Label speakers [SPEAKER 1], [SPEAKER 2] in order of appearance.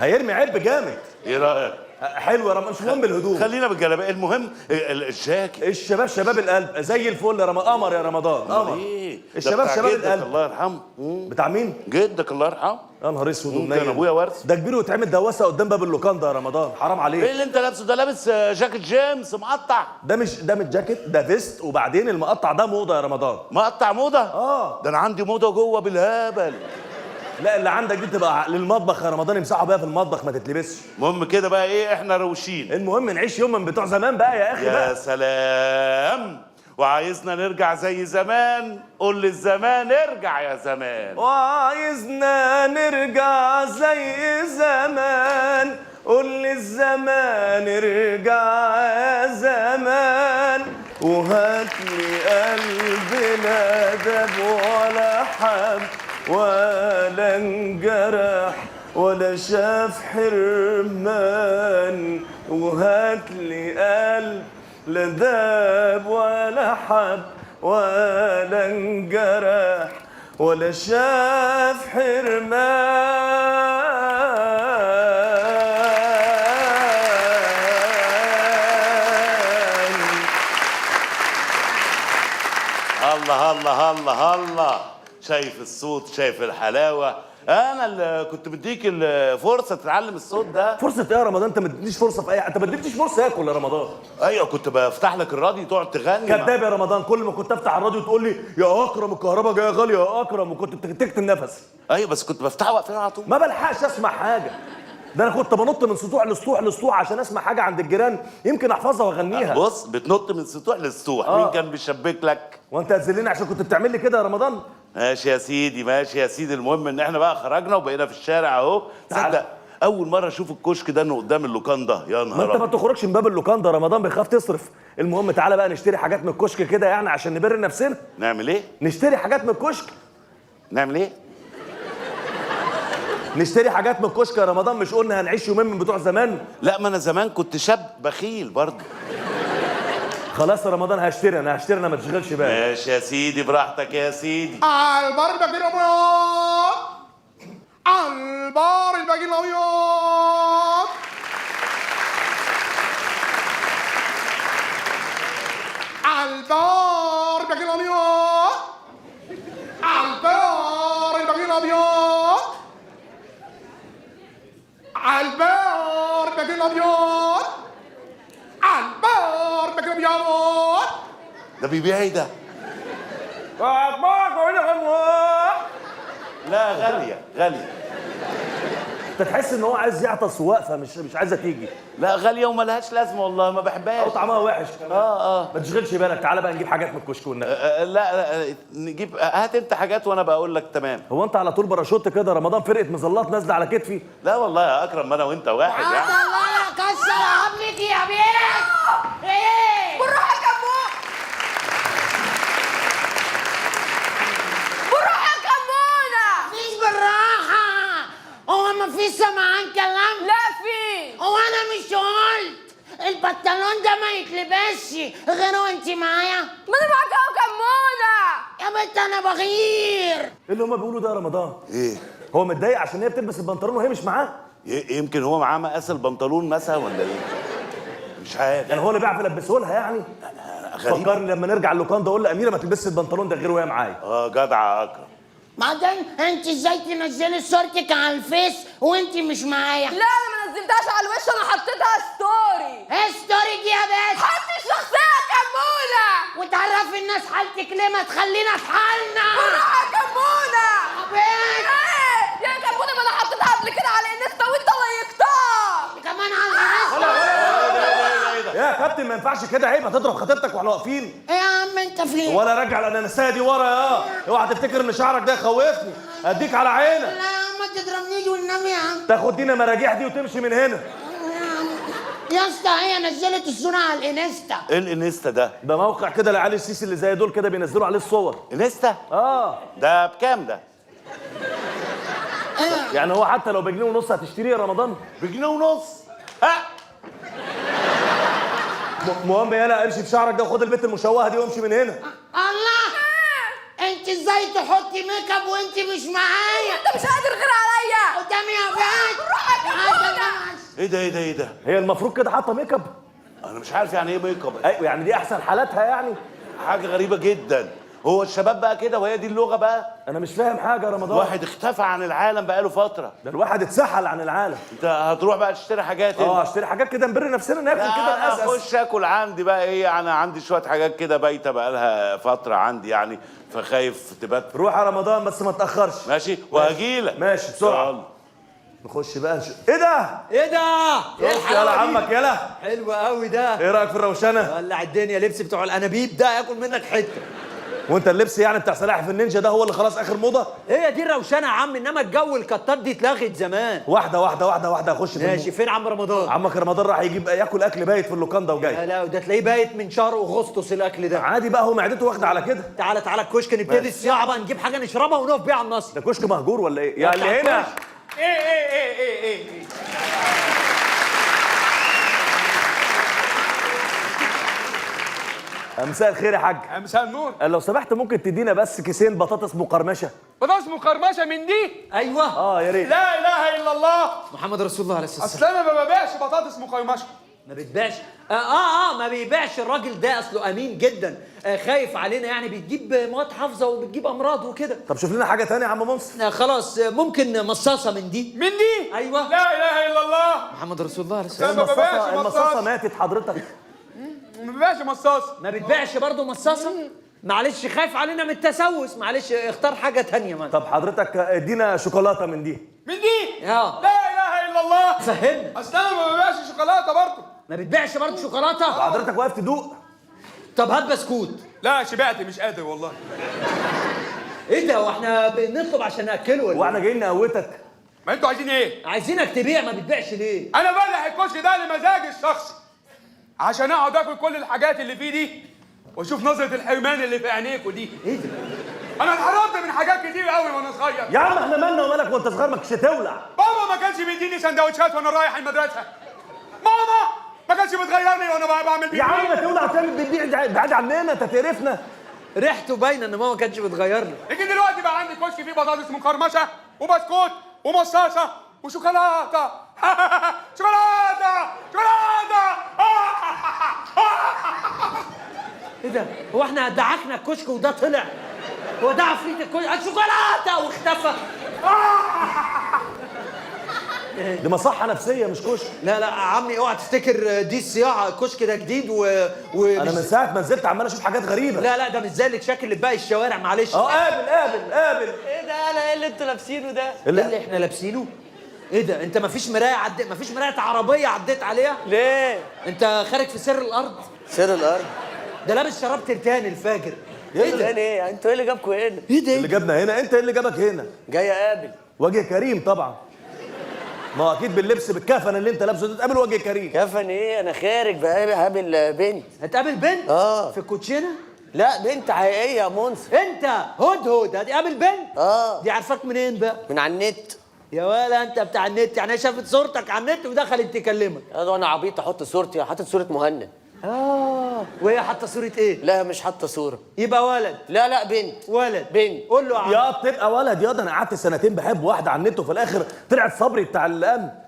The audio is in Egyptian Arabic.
[SPEAKER 1] هيرمي عب جامد.
[SPEAKER 2] ايه رايك؟
[SPEAKER 1] حلو يا رمضان، مش مهم الهدوم،
[SPEAKER 2] خلينا بالجلابيه، المهم الجاكيت.
[SPEAKER 1] الشباب شباب القلب زي الفل يا رمضان، قمر يا رمضان، قمر.
[SPEAKER 2] ايه
[SPEAKER 1] الشباب شباب
[SPEAKER 2] جدك
[SPEAKER 1] القلب.
[SPEAKER 2] الله يرحمه.
[SPEAKER 1] بتاع مين؟
[SPEAKER 2] جدك الله يرحمه.
[SPEAKER 1] يا نهار اسود
[SPEAKER 2] ممكن
[SPEAKER 1] ومنيل.
[SPEAKER 2] ابويا ورث.
[SPEAKER 1] ده كبير ويتعمل دواسه قدام باب اللوكاندا يا رمضان، حرام عليك.
[SPEAKER 2] ايه اللي انت لابسه ده؟ لابس جاكيت جيمس مقطع.
[SPEAKER 1] ده مش جاكيت، ده vest، وبعدين المقطع ده موضة يا رمضان.
[SPEAKER 2] مقطع موضة؟
[SPEAKER 1] اه
[SPEAKER 2] ده انا عندي موضة جوه بالهبل.
[SPEAKER 1] لا اللي عندك دي تبقى للمطبخ يا رمضان، يمسحوا بيها في المطبخ ما تتلبسش.
[SPEAKER 2] المهم كده بقى ايه، احنا روشين.
[SPEAKER 1] المهم نعيش يوم من بتوع زمان بقى يا اخي
[SPEAKER 2] يا
[SPEAKER 1] بقى.
[SPEAKER 2] سلام، وعايزنا نرجع زي زمان؟ قول للزمان ارجع يا زمان.
[SPEAKER 1] وعايزنا نرجع زي زمان، قول للزمان ارجع يا زمان، وهات لي قلب لا دب ولا حب ولا انجرح ولا شاف حرمان، وهات لي قلب لا داب ولا حب ولا انجرح ولا شاف حرمان.
[SPEAKER 2] الله الله الله الله، شايف الصوت، شايف الحلاوة. انا اللي كنت مديك الفرصة تتعلم الصوت ده.
[SPEAKER 1] فرصة ايه يا رمضان؟ انت ما اديتنيش فرصة في اي، انت ما اديتنيش فرصة اكل يا رمضان.
[SPEAKER 2] ايوه كنت بفتح لك الراديو تقعد تغني.
[SPEAKER 1] كداب يا رمضان، كل ما كنت افتح الراديو تقول لي يا اكرم الكهرباء جاية غالية يا اكرم، وكنت بتكتم نفسي.
[SPEAKER 2] ايوه بس كنت بفتحه واقفله على طول.
[SPEAKER 1] ما بلحقش اسمع حاجة، ده انا كنت بنط من سطوح لسطوح لسطوح عشان اسمع حاجة عند الجيران يمكن احفظها واغنيها.
[SPEAKER 2] بص بتنط من سطوح لسطوح. مين كان بيشبك لك؟
[SPEAKER 1] وانت هتذلني عشان كنت بتعمل لي كده يا رمضان؟
[SPEAKER 2] ماشي يا سيدي، ماشي يا سيدي. المهم ان احنا بقى خرجنا وبقينا في الشارع اهو. تصدق اول مرة اشوف الكشك ده انه قدام اللوكاندا. يا نهار
[SPEAKER 1] ما انت ما تخرجش من باب اللوكاندا، رمضان بيخاف تصرف. المهم تعالى بقى نشتري حاجات من الكشك كده يعني عشان نبر نفسنا.
[SPEAKER 2] نعمل ايه؟
[SPEAKER 1] نشتري حاجات من الكشك.
[SPEAKER 2] نعمل ايه؟
[SPEAKER 1] نشتري حاجات من الكشك يا رمضان، مش قلنا هنعيش يومين من بتوع زمان؟
[SPEAKER 2] لا ما انا زمان كنت شاب بخيل برضه.
[SPEAKER 1] خلاص يا رمضان هشتري، انا هشتري، انا ما تشغلش بالك.
[SPEAKER 2] ماشي يا سيدي، براحتك يا سيدي.
[SPEAKER 3] على البار الباقي الابيض، على البار الباقي الابيض. على البار الباقي الابيض، على البار الباقي الابيض، على البار الباقي الابيض، على البار الباقي الابيض.
[SPEAKER 2] ده بيبيع ايه ده؟ لا غالية غالية.
[SPEAKER 1] انت تحس ان هو عايز يعطس واقفة، مش عايزة تيجي.
[SPEAKER 2] لا غالية وملهاش لازمة والله، ما بحبهاش.
[SPEAKER 1] او طعمها وحش كمان. ما تشغلش بالك، تعالى بقى نجيب حاجات من الكشك والنبي.
[SPEAKER 2] لا لا نجيب، هات انت حاجات وانا بقول لك. تمام.
[SPEAKER 1] هو انت على طول باراشوت كده رمضان؟ فرقة مظلات نازلة على كتفي.
[SPEAKER 2] لا والله يا اكرم، ما انا وانت واحد يعني.
[SPEAKER 4] الله يكسر عظمك يا بيه. ايه؟
[SPEAKER 5] بالراحة يا كمون، بالراحة يا كمونة.
[SPEAKER 4] مفيش بالراحة، هو مفيش سمعان كلام؟
[SPEAKER 5] لا في.
[SPEAKER 4] هو أنا مش قلت البنطلون ده ما يتلبسش غير وأنت معايا؟
[SPEAKER 5] ما أنا معاك أهو كمونة.
[SPEAKER 4] يا بنت أنا بغير.
[SPEAKER 1] إيه اللي هما بيقولوا ده يا رمضان؟
[SPEAKER 2] إيه؟
[SPEAKER 1] هو متضايق عشان هي بتلبس البنطلون وهي مش معاه؟
[SPEAKER 2] يمكن هو معاه مقاس البنطلون مثلا ولا إيه؟ مش عارف
[SPEAKER 1] يعني هو اللي بيعرف يلبسه لها يعني؟
[SPEAKER 2] غريب.
[SPEAKER 1] فكرني لما نرجع اللوكاندا اقول لاميره ما تلبسش البنطلون ده غير وهي معايا.
[SPEAKER 2] جدع يا اكرم.
[SPEAKER 4] بعدين انت ازاي تنزلي صورتك على الفيس وانت مش معايا؟
[SPEAKER 5] لا انا ما نزلتهاش على الوش، انا حطيتها story.
[SPEAKER 4] ايه story دي يا باشا؟
[SPEAKER 5] حطي الشخصية يا كمونه.
[SPEAKER 4] وتعرفي الناس حالتك ليه؟ ما تخلينا في حالنا.
[SPEAKER 5] بالراحة يا كمونه.
[SPEAKER 4] يا بنت.
[SPEAKER 5] ايه يا كمونه، ما انا حطيتها قبل كده على انستا وانت لايكتها
[SPEAKER 4] كمان على الانستا.
[SPEAKER 1] يا كابتن ما ينفعش كده، عيب، هتضرب خطيبتك واحنا واقفين.
[SPEAKER 4] ايه يا عم انت فين؟
[SPEAKER 1] ولا راجع الاناناسيه دي ورا يا، اوعى تفتكر ان شعرك ده يخوفني، اديك على عينك.
[SPEAKER 4] لا يا عم ما تضربنيش والنبي يا عم.
[SPEAKER 1] تاخد دينا مراجيح دي وتمشي من هنا.
[SPEAKER 4] يا اسطى هي نزلت الصورة على الانستا.
[SPEAKER 2] ايه الانستا ده؟
[SPEAKER 1] ده موقع كده لعلي السيسي اللي زي دول كده بينزلوا عليه الصور.
[SPEAKER 2] انستا؟ ده بكام ده؟
[SPEAKER 1] يعني هو حتى لو بجنيه ونص هتشتريه يا رمضان؟
[SPEAKER 2] بجنيه ونص؟ ها؟
[SPEAKER 1] المهم يالا امشي بشعرك ده وخد البت المشوهه دي وامشي من هنا.
[SPEAKER 4] الله، انت ازاي تحطي make up وانت مش معايا؟
[SPEAKER 5] انت مش قادر غير عليا.
[SPEAKER 4] قدامي يا بنت.
[SPEAKER 5] روح يا كمونه.
[SPEAKER 2] ايه ده ايه ده ايه ده؟
[SPEAKER 1] هي المفروض كده حاطه make up؟
[SPEAKER 2] انا مش عارف يعني ايه make up.
[SPEAKER 1] ايوه يعني دي احسن حالاتها يعني.
[SPEAKER 2] حاجة غريبة جدا. هو الشباب بقى كده وهي دي اللغة بقى؟
[SPEAKER 1] انا مش فاهم حاجة يا رمضان.
[SPEAKER 2] واحد اختفى عن العالم بقاله فترة.
[SPEAKER 1] ده الواحد اتسحل عن العالم.
[SPEAKER 2] انت هتروح بقى تشتري حاجات انت؟
[SPEAKER 1] اه اشتري حاجات كده نبر نفسنا ناكل كده
[SPEAKER 2] انا
[SPEAKER 1] نقزقز.
[SPEAKER 2] اخش اكل عندي بقى ايه، انا عندي شوية حاجات كده بايته بقالها فترة عندي يعني، فخايف تبات.
[SPEAKER 1] روح يا رمضان بس ما تاخرش.
[SPEAKER 2] ماشي وهجيلك.
[SPEAKER 1] ماشي بسرعة.
[SPEAKER 2] يلا.
[SPEAKER 1] نخش بقى نشوف ايه ده؟
[SPEAKER 6] ايه ده؟ ايه
[SPEAKER 1] يلا
[SPEAKER 6] الحلاوة دي؟
[SPEAKER 1] عمك يلا.
[SPEAKER 6] حلو قوي ده.
[SPEAKER 1] ايه رايك في الروشنه؟
[SPEAKER 6] ولع الدنيا. لبس بتوع الانابيب ده ياكل منك حتة.
[SPEAKER 1] وانت اللبس يعني بتاع سلاحف النينجا ده هو اللي خلاص اخر موضة؟
[SPEAKER 6] هي دي الروشنه يا عم، انما الجو الكتات دي اتلغت زمان.
[SPEAKER 1] واحدة واحدة واحدة واحدة اخش في
[SPEAKER 6] ماشي. فين عم رمضان؟
[SPEAKER 1] عمك رمضان راح يجيب ياكل اكل بايت في اللوكاندا وجاي.
[SPEAKER 6] لا لا، ده تلاقيه بايت من شهر اغسطس الاكل ده.
[SPEAKER 1] عادي بقى، هو معدته واخده على كده.
[SPEAKER 6] تعالى تعالى الكشك نبتدي الصياعه بقى، نجيب حاجة نشربها ونقف بيها على النصر.
[SPEAKER 1] ده كشك مهجور ولا ايه؟ يا اللي هنا.
[SPEAKER 3] ايه ايه ايه ايه ايه ايه.
[SPEAKER 1] مساء الخير يا حاج.
[SPEAKER 3] مساء النور.
[SPEAKER 1] لو سمحت ممكن تدينا بس كيسين بطاطس مقرمشه؟
[SPEAKER 3] بطاطس مقرمشه من دي؟
[SPEAKER 6] ايوه.
[SPEAKER 1] اه يا ريت.
[SPEAKER 3] لا اله الا الله،
[SPEAKER 6] محمد رسول الله عليه الصلاة والسلام.
[SPEAKER 3] اصل انا ما ببيعش بطاطس مقرمشه.
[SPEAKER 6] ما بتبيعش؟ ما بيبيعش الراجل ده، اصله امين جدا، خايف علينا يعني، بتجيب مواد حافظه وبتجيب امراض وكده.
[SPEAKER 1] طب شوف لنا حاجة ثانية يا عم منصف.
[SPEAKER 6] خلاص، ممكن مصاصه من دي؟
[SPEAKER 3] من دي؟
[SPEAKER 6] ايوه.
[SPEAKER 3] لا اله الا الله،
[SPEAKER 6] محمد رسول الله عليه الصلاة
[SPEAKER 3] أنا ما ببيعش
[SPEAKER 1] المصاصه المصاصه
[SPEAKER 3] مصاص.
[SPEAKER 1] ماتت حضرتك.
[SPEAKER 3] ما ببيعش مصاص.
[SPEAKER 6] ما بتبيعش برضه مصاصه؟ معلش خايف علينا من التسوس، معلش اختار حاجة ثانية man.
[SPEAKER 1] طب حضرتك ادينا شوكولاتة من دي.
[SPEAKER 3] من دي؟
[SPEAKER 6] اه.
[SPEAKER 3] لا اله الا الله،
[SPEAKER 6] فهمنا.
[SPEAKER 3] اصل انا ما ببيعش شوكولاتة برضه.
[SPEAKER 6] ما بتبيعش برضه شوكولاتة؟
[SPEAKER 1] حضرتك واقف تدوق.
[SPEAKER 6] طب هات بسكوت.
[SPEAKER 3] لا شبعت مش قادر والله.
[SPEAKER 6] ايه ده، واحنا بنطلب عشان ناكله ولا؟
[SPEAKER 1] واحنا جايين نقوتك.
[SPEAKER 3] ما انتوا عايزين ايه؟
[SPEAKER 6] عايزينك تبيع، ما بتبيعش ليه؟
[SPEAKER 3] انا بفتح الكشك ده لمزاجي الشخصي، عشان اقعد اكل كل الحاجات اللي فيه دي واشوف نظره الحرمان اللي في عينيكوا دي.
[SPEAKER 6] ايه ده؟
[SPEAKER 3] انا اتحرمت من حاجات كتير قوي وانا صغير.
[SPEAKER 1] يا عم احنا مالنا ومالك وانت صغير ما كنتش تولع.
[SPEAKER 3] بابا ما كانش بيديني سندوتشات وانا رايح المدرسة. ماما ما كانش بتغيرني وانا بعمل بيبي.
[SPEAKER 1] يا عم ما تولع وتعمل بتبيع بعيد عننا، انت تقرفنا.
[SPEAKER 6] ريحته باينة ان ماما ما كانتش بتغير له.
[SPEAKER 3] لكن دلوقتي بقى عندي كشك فيه بطاطس مقرمشه وبسكوت ومصاصه وشوكولاته. شوكولاتة شوكولاتة.
[SPEAKER 6] ايه ده؟ هو احنا دعكنا الكشك وده طلع؟ هو ده عفريت الكشك؟ شوكولاتة واختفى.
[SPEAKER 1] دي مصحه نفسية مش كشك.
[SPEAKER 6] لا لا عمي اوعى تفتكر دي الصياعه، الكشك ده جديد
[SPEAKER 1] انا من ساعة ما نزلت عمال اشوف حاجات غريبة.
[SPEAKER 6] لا لا ده مش زي اللي شكل اللي في باقي الشوارع، معلش.
[SPEAKER 1] اه قابل قابل قابل.
[SPEAKER 7] ايه ده؟ انا ايه اللي انتوا لابسينه ده؟
[SPEAKER 6] ايه اللي احنا لابسينه؟ ايه ده؟ انت مفيش مراية عديت، مفيش مراية عربية عديت عليها؟
[SPEAKER 7] ليه؟
[SPEAKER 6] انت خارج في سر الارض؟
[SPEAKER 7] سر الارض؟
[SPEAKER 6] ده لابس شراب ترتان الفاجر.
[SPEAKER 7] ايه ده؟ ايه؟ انتوا ايه اللي جابكوا هنا؟
[SPEAKER 6] ايه ده؟
[SPEAKER 1] اللي جابنا هنا؟ انت ايه اللي جابك هنا؟
[SPEAKER 7] جاي اقابل
[SPEAKER 1] وجه كريم طبعا. ما هو اكيد باللبس بالكفن اللي انت لابسه ده تقابل وجه كريم.
[SPEAKER 7] كفن ايه؟ انا خارج بقابل بنت.
[SPEAKER 6] هتقابل بنت؟
[SPEAKER 7] اه.
[SPEAKER 6] في الكوتشينه؟
[SPEAKER 7] لا بنت حقيقية يا منصف.
[SPEAKER 6] انت هدهد هتقابل بنت؟
[SPEAKER 7] اه.
[SPEAKER 6] دي عارفاك منين بقى؟
[SPEAKER 7] من على النت.
[SPEAKER 6] يا ولا انت بتاع النت، يعني هي شافت صورتك على النت ودخلت تكلمك.
[SPEAKER 7] انا عبيط احط صورتي، حاطط صوره مهند.
[SPEAKER 6] اه وهي حاطه صوره ايه؟
[SPEAKER 7] لا مش حاطه صوره.
[SPEAKER 6] يبقى ولد.
[SPEAKER 7] لا لا بنت.
[SPEAKER 6] ولد.
[SPEAKER 7] بنت.
[SPEAKER 6] قول له يا عم.
[SPEAKER 1] يا بتبقى ولد يا ده. انا قعدت سنتين بحب واحدة على النت وفي الاخر طلعت صبري بتاع الامن.